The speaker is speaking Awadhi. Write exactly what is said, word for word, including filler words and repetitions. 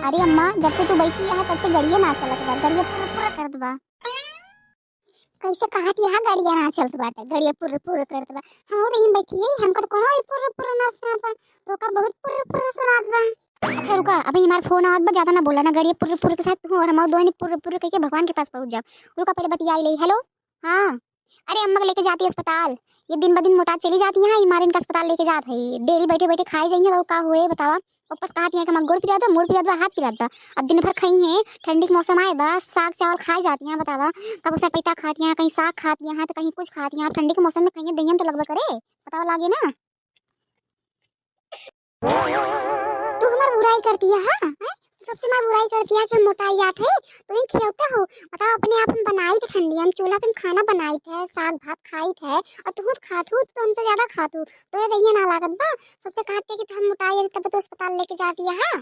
अरे अम्मा, जब से तू बैठी है, तब से गड़िया ना चलत बा, गड़िया पुर्र पुर्र करत बा। कैसे कहत यहाँ गड़िया ना चलत बाटे, गड़िया पुर्र पुर्र करत बा। हम तो यहीं बैठी है, हमका तो कोनो पुर्र पुर्र ना सुनात बा, तो का बहुत पुर्र पुर्र सुनात बा। अच्छा रुका, अभी हमार फोन आवत बा, ज्यादा ना बोला ना, गड़िया पुर्र पुर्र के साथ तू और हम दोनों पुर्र पुर्र करके भगवान के पास पहुँच जाओ। रुका, पहले बतियाई ले। हेलो, हाँ। अरे अम्मा के लेके जाती अस्पताल, ये दिन ब दिन मोटा चली जाती हैं, हमारे इनका अस्पताल लेके जात है। डेली बैठे बैठे खाए जाइए तो का हुए बतावा। ऊपर से कहती हैं कि हमार गोड़ पिरात बा, मोड़ पिरात बा, हाथ पिरात बा। अब दिन भर खाई हैं, ठंडी के मौसम आए बा, साग चावल खाए जाती हैं बतावा। कब उसे पैता खाती हैं, कहीं साग खाती हैं तो कहीं कुछ खाती हैं। अब ठंडी के मौसम में खाइए दहियन तो लगबे करे, बतावा लागे ना। तू हमार बुराई करती है, हाँ? हैं? तू सबसे हमार बुराई करती है कि हम मोटाई जात है, तू ही खियौते हो। बताओ, अपने आप हम बनाई थे ठंडी, हम चूल्हा पे हम खाना बनाई थे, साग भात खाई थे, और तू खुद खात हो, तू तो हमसे ज्यादा खात हो, तोरे दहिया ना लागत बा। सबसे कहते कि हम मोटाई जात, तब तो अस्पताल लेके जाती है, हाँ?